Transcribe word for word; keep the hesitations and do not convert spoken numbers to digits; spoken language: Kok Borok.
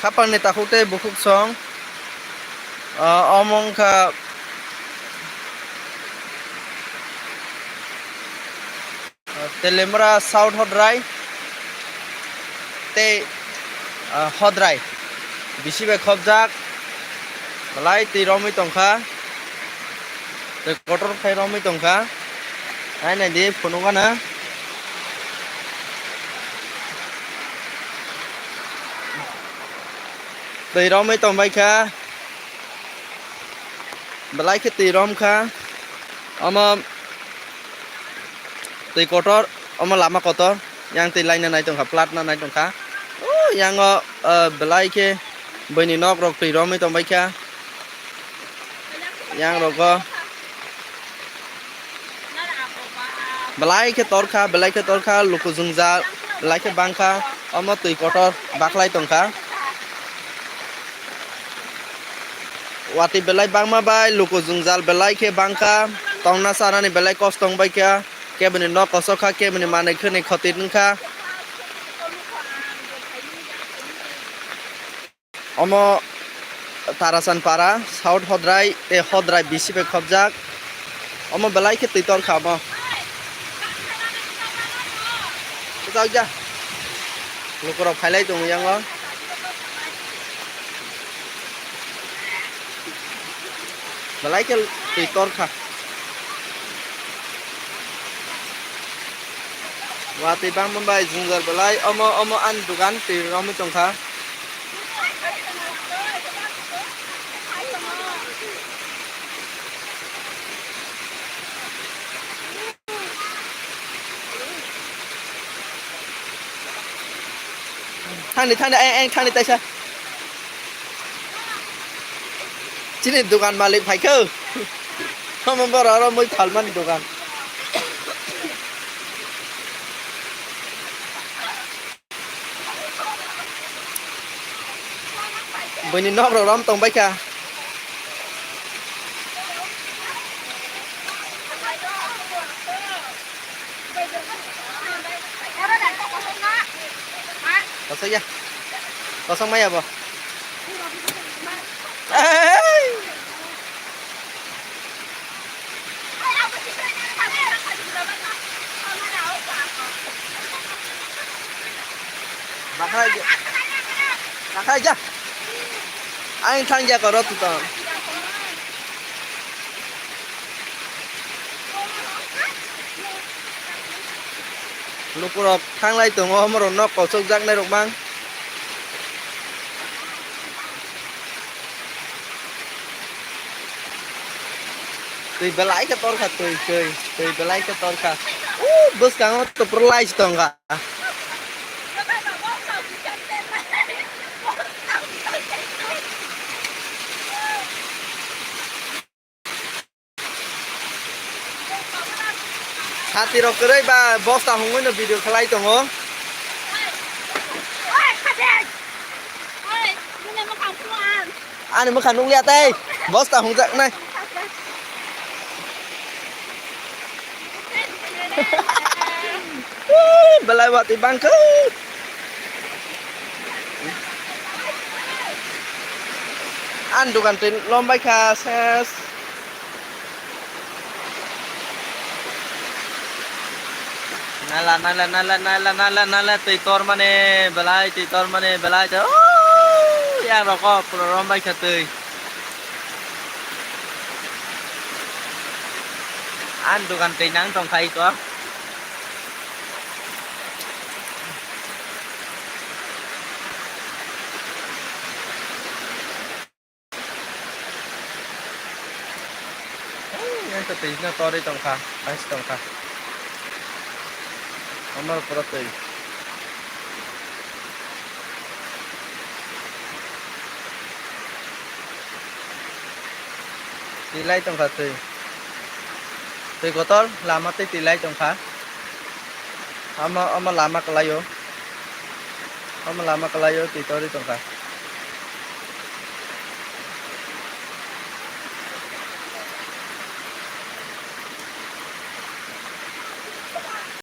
Kapangni takhuk tei bukhuk song, ah, omo wngkha, ah, Telemra South Hodrai tei, ah, Hodrai bisi bai khopjak, belai twi romwi tongkha. Tei kotor khai romwi tongkha. Nai nai di, phunukgana. Twi romwi tongbaikha. Belai khe twi romkha. Omo twi kotor, omo lama kotor. Yang twi laina nai tongkha, plat na nai tongkha. O yango, ah, belai khe buini nok rok twi romwi tongbaikha. Yang rogo belai khe torkha, belai khe torkha, luku jwngjal belai khe bangkha, omo twi kotor baklai tongkha. Watwi belai bangma bai luku jwngjal belai khe bangkha, tongna chanani belai kosto wngbaikha, keboni nok kosok kha, keboni manwi khwnwi khoti wngkha. Omo Tarasan para, South Hodrai, tei Hodrai bisi bai khopjak. Omo belai khe twi torkha omo. Kwchak ja. Lukurok phailai tongo yango. Belai khe twi torkha. Watwi bangma bai jwngjal belai omo, omo ani dogan twi romwi tongkha. Thangni, thangni, ayang, ayang, thangni taisa. Chini dogan malik phaikha. Omo borok aro mui phalmani dogan. Buini nok rok rom tong baikha. Kosok ya. Kosok maya bo. Ei! Bakhai ja. Bakhai ja. Aing thang ja koro tu tong. Lukurok thanglai tongo, omorok nok kosokjaknai rok mang. Twi belai khe torkha, twi, twi, twi belai khe torkha. O bwskango topor lai se tongkha. Sati rok kwrwi ba bosta hungwi no video khlai tongo. Ani mwkhang nukliya tei bosta hungjaknai. Belai watwi bangkha. Ani dogan twi lombai kha ses. Nala, nala, nala, nala, nala, nala, twi tor mane belai, twi tor mane belai, twi, oh, yang rok o pura rom bai kha twi. Ani dogan twi nang tong khai ko. Yang twi no torwi tongkha, ais tongkha. Amar pura twi. Twi lai tongkha twi. Twi kotor lama twi twi lai tongkha. Omo, omo lama kwlaio. Omo lama kwlaio twi torwi tongkha.